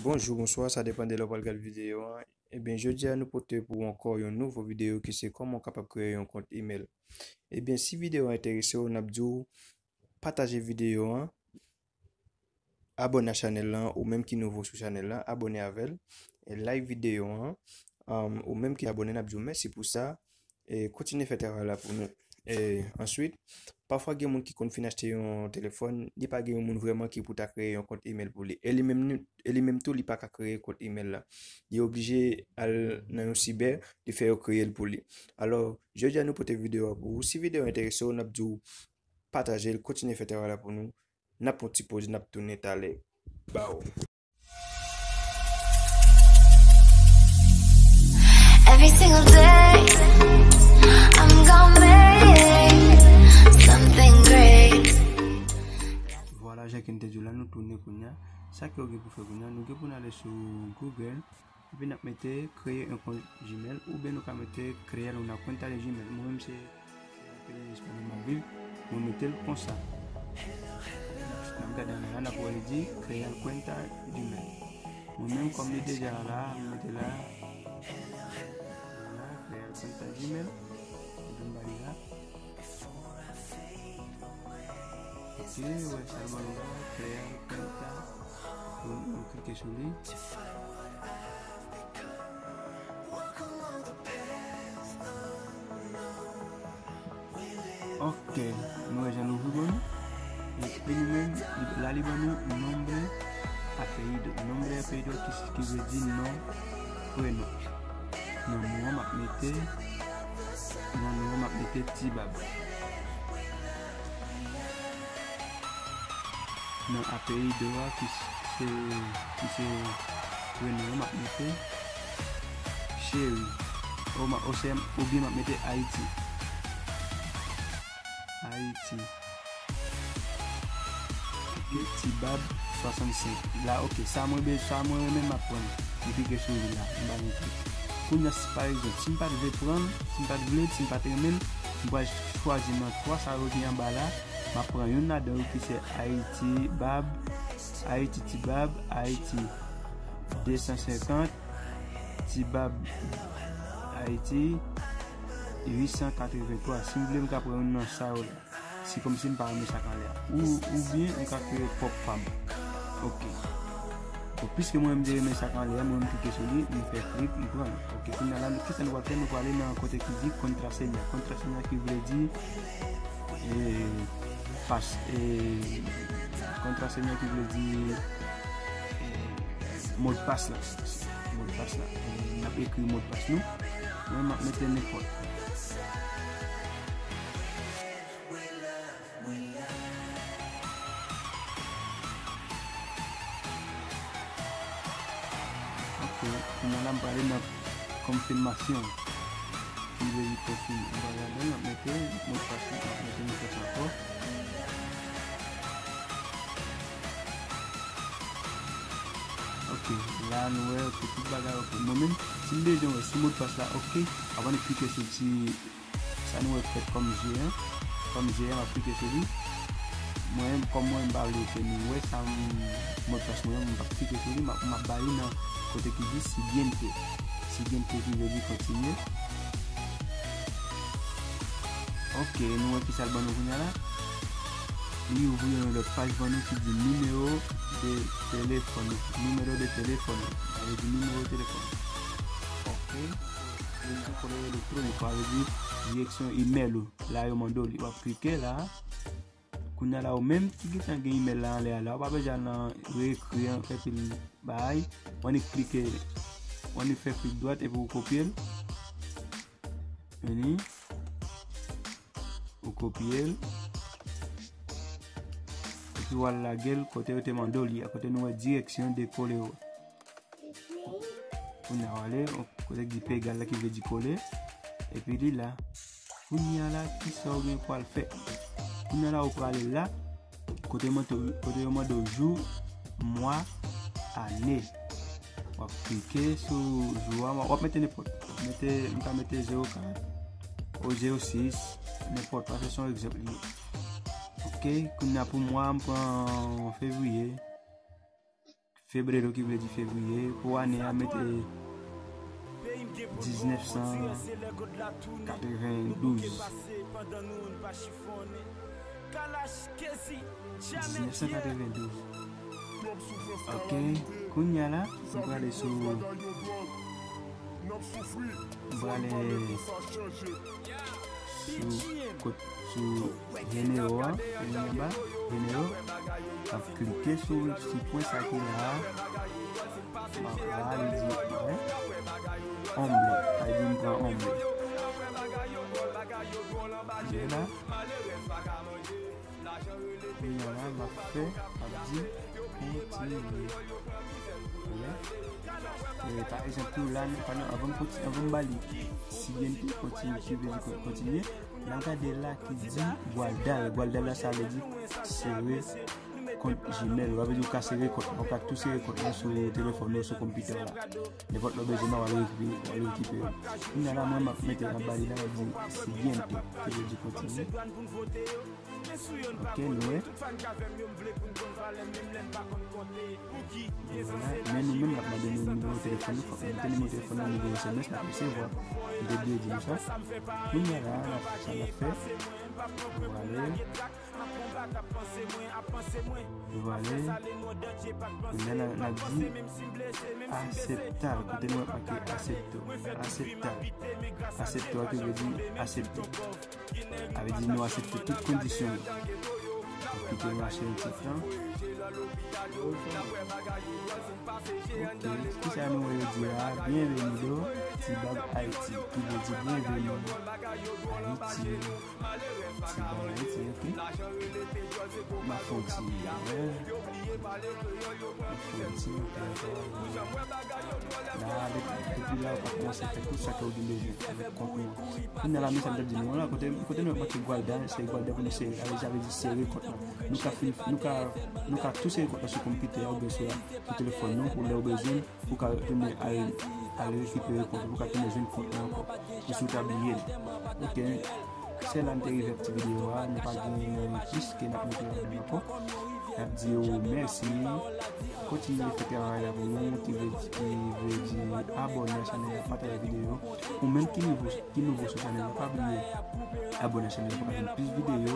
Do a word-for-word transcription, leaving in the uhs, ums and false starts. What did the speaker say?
Bonjou, bonswa, sa depann de lè w pral gad videyo an. Ebyen, jodi a nou pote pou ou ankò yon nouvo videyo ki se kòman w kapab kreye yon kont imèl. Ebyen, si videyo a enterese w, n ap di w pataje videyo an, abòne a chanèl lan, ou menm ki nouvo sou chanèl lan, abòne avè l, e like videyo an. Um, ou menm ki abòne, n ap di w mèsi pou sa. E kontinye fè travay la pou nou. E answit, pafwa gen moun ki konn fin achte yon telefòn, li pa gen yon moun vrèman ki pou ta kreye yon kont imèl pou li. E li menm, e li menm tou, li pa ka kreye kont imèl la. Li oblije al nan yon sibè, li fè yo kreye l pou li. Alò, jodi a nou pote videyo a pou ou. Si videyo a enterese w, n ap di w pataje l, kontinye fè travay la pou nou. N ap pran ti poz, n ap tounen talè. Ba w. Every single day, I'm gonna make something great. Vwala, jan ke n te di w la, nou tounen kounye a. Sa ke w gen pou fè kounye a, nou gen pou n ale sou Google, epi n ap mete kreye yon kont Gmail, oubyen nou ka mete crear una cuenta de Gmail. Mwen menm se, se anpil Espanyòl m ap viv, mwen mete l konsa. N ap gade anlè la, n ap wè li di crear cuenta Gmail. Mwen menm, kòm li deja la, mwen mete la. Vwala, crear cuenta Gmail. Mwen vin ba li la. Ok, wè, sa l ban nou la, crear cuenta. Nou, nou klike sou li. Ok, nou wè jan l ouvri ban nou. Epi nou menm, li, la li ban nou nombre apellido. Nombre apellido ki, ki vle di non, prenon. Nan non an m ap mete, nan non an m ap mete Tibab. Nan apellido a ki se, ki se prenon an, m ap mete Cheri. O, m ap, o, se, oubyen m ap mete Ayiti. Ayiti. Ok, Tibab swasannsenk. La, ok, sa mwen be-, sa mwen renmen m ap pran. M klike sou li la, m ba li klik. Kounye a, si pa egzanp, si m pa t vle pran l, si m pa t vle l, si m pa t renmen l, m pral chwazi nan twa sa yo ki anba la. M ap pran youn ladan yo ki se Ayiti Bab, Ayiti Tibab, Ayiti de san senkant, Tibab Ayiti uit san katrevenntwa. Si m vle, m ka pran youn nan sa yo la. Si kòmsi m pa renmen sa k anlè a. Ou, oubyen m ka kreye pwòp pa m. Ok. Bon, piske mwen menm m te renmen sa k anlè a, mwen menm m klike sou li, m fè klik, m pran l. Ok, kounye a la, nou, kisa nou pral fè? Nou prale nan kote ki di kontraseña. Kontraseña ki vle di, e, pas, e, kontraseña ki vle di, e, modpas la. Modpas la. E, n ap ekri modpas nou. Mwen, m ap mete nenpòt. Ok, kounye a la m prale nan konfimasyon. M vle li konfime. M prale ladan l, m ap mete modpas, m ap mete modpas ankò. Ok, la nou wè, ok, tout bagay ok. Mwen menm, si m bezwen wè si modpas la ok, avan nou klike sou ti Sa nou wè k fèt kòm je an. Kòm je an, m ap klike sou li. Mwen, kòm mwen, m pa vle ke nou wè sa m, modpas mwen an, m p ap klike sou li, m ap, m ap ba li nan kote ki di siguiente. Siguiente ki vle di kontinye. Ok, nou wè kisa l ban nou kounye a la. Li ouvri yon lòt paj ban nou ki di numéro de téléfono. Numéro de téléfono. Sa vle di nimewo telefòn. Ok. Direksyon kòrèy elektwonik, sa vle di direksyon imèl ou. La yo mande w li. W ap klike la. Kounye a la ou menm ki gentan gen imèl la anlè a la, ou pa bezwen al nan reekri an, fè pil bagay. W annik klike, w annik fè klik dwat epi w kopye l. Vini. Ou kopye l. Epi w al lage l kote yo te mande w li a, kote nou wè direksyon de kòrèy. Kounye a w ale, kote ki di pegal la ki vle di kole. Epi li la. Kounye a la, kisa w gen pou al fè? Kounye a la, ou prale la, kote mande, kote yo mande w jou, mwa, ane. W ap klike sou jou a, w ap mete nenpòt. Mete, m ka mete zewo kat, ou zewo sis, nenpòt, paske se yon egzanp li ye. Ok, kounye a pou mwa, m pran fevriye. Febrero ki vle di fevriye. Pou ane a, mete diznèf san katrevendouz. Diznèf san katrevendouz. Ok, kounye a la, m prale sou, m prale sou kot, sou jenero a, kounye anba, jenero, m ap klike sou ti pwen sa ki la a, m ap la, li di, eh, ombre, sa vle di m pran ombre. Kounye a la, kounye a la, m ap fè, m ap di, kontinye. Wè. E, pa egzanp, tou la, nou, pandan, anvan m konti-, anvan m ba li siguiente, kontinye, ki vle di kon-, kontinye, n a gade la ki di guardar. Guardar la, sa vle di sere kont Gmail. Sa vle di ou ka sere kont la, ou ka tou sere kont la sou telefòn ou, sou konpitè la. Nenpòt lè w bezwen nan, w al rekipere, w al rekipere. Kounye a la, mwen, m ap mete nan ba li la, m ap di siguiente, ki vle di kontinye. Ok, nou wè. Vwala, men nou menm, l ap mande nou nimewo telefòn nou, fòk nou mete nimewo telefòn nou, nimewo S M S, n ap resevwa. M te bliye di nou sa. Kounye a la, n ap, sa n ap fè. Vwala. Vwala. Kounye a la, n ap di aceptar. Kote nou wè make acepto. Aceptar. Acepto a ki vle di aksepte. Sa vle di nou aksepte tout kondisyon yo. Kite nou mache yon ti tan. Ok, kisa nou wè yo di a? Bienvenido, Tibag Haiti, ki vle di byenveni Ayiti. Tibag Ayiti, ok. M ap fè yon ti, eh, m ap fè yon ti notè ankò. La, depi, depi la, ou ka kòmanse fè tout sa ke ou gen bezwen avèk kont ou an. Kounye a la, men sa m t ap di nou la, kote, kote nou make guardar, se guardar pou nou sere, sa vle di sere kont la. Nou ka fin, nou ka, nou ka tou sere kont la sou konpitè a oubyen sou, sou telefòn nou, pou lè ou bezwen, ou ka tounen al, al rekipere kont ou, ou ka tounen jwenn kont la ankò, pou si w ta bliye l. Ok, se la n te rive ak ti videyo a, nou pa gen plis ke n ap mete ladan l ankò. N ap di yo mèsi. Kontinye fè travay la pou nou, ki vle di, ki vle di abòne a chanèl la, pataje videyo. Ou menm ki nouvo, ki nouvo sou chanèl la, pa bliye abòne a chanèl la pou ka jwenn plis videyo.